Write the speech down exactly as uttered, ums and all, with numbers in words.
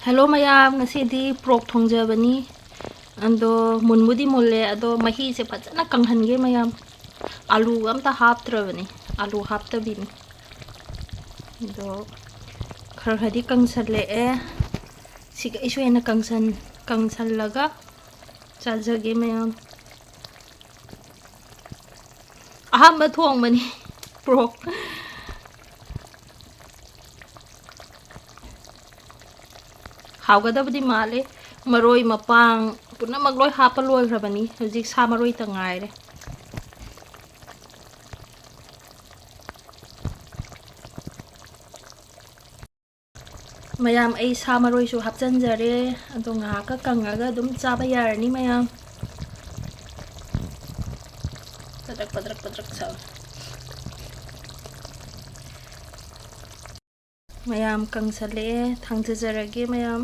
Hello ꯃꯌꯥꯝ, ꯉꯁꯤꯗꯤ pork ꯊꯣꯡꯖꯕꯅꯤ꯫ ꯑꯗꯣ ꯃꯨꯟꯕꯨꯗꯤ ꯃꯨꯜꯂꯦ, ꯑꯗꯣ ꯃꯍꯤꯁꯦ ꯐꯖꯅ ꯀꯪꯍꯟꯒꯦ ꯃꯌꯥꯝ꯫ ꯑꯂꯨ ꯑꯝꯇ ꯍꯥꯞꯇ꯭ꯔꯕꯅꯤ, ꯑꯂꯨ ꯍꯥꯞꯇꯕꯤꯅꯤ꯫ ꯑꯗꯣ ꯈꯔ ꯈꯔꯗꯤ ꯀꯪꯁꯜꯂꯛꯑꯦ꯫ ꯁꯤꯒ ꯑꯩꯁꯨ ꯍꯦꯟꯅ ꯀꯪꯁꯟ-, ꯀꯪꯁꯜꯂꯒ ꯆꯥꯖꯒꯦ ꯃꯌꯥꯝ꯫ ꯑꯍꯥꯟꯕ ꯊꯣꯡꯕꯅꯤ pork꯫ ꯍꯥꯎꯒꯗꯕꯗꯤ ꯃꯥꯜꯂꯦ꯫ ꯃꯔꯣꯏ ꯃꯄꯥꯡ ꯄꯨꯝꯅꯃꯛ ꯂꯣꯏ ꯍꯥꯞꯄ ꯂꯣꯏꯈ꯭ꯔꯕꯅꯤ꯫ ꯍꯧꯖꯤꯛ ꯁꯥ ꯃꯔꯣꯏꯇ ꯉꯥꯏꯔꯦ꯫ ꯃꯌꯥꯝ, ꯑꯩ ꯁꯥ ꯃꯔꯣꯏꯁꯨ ꯍꯥꯞꯆꯤꯟꯖꯔꯦ꯫ ꯑꯗꯣ ꯉꯥꯏꯍꯥꯛꯀ ꯀꯪꯉꯒ ꯑꯗꯨꯝ ꯆꯥꯕ ꯌꯥꯔꯅꯤ ꯃꯌꯥꯝ꯫ ꯄꯗ꯭ꯔꯛ, ꯄꯗ꯭ꯔꯛ, ꯄꯗ꯭ꯔꯛ ꯁꯧꯔꯦ꯫ ꯃꯌꯥꯝ, ꯀꯪꯁꯜꯂꯛꯑꯦ, ꯊꯥꯡꯖꯖꯔꯒꯦ ꯃꯌꯥꯝ꯫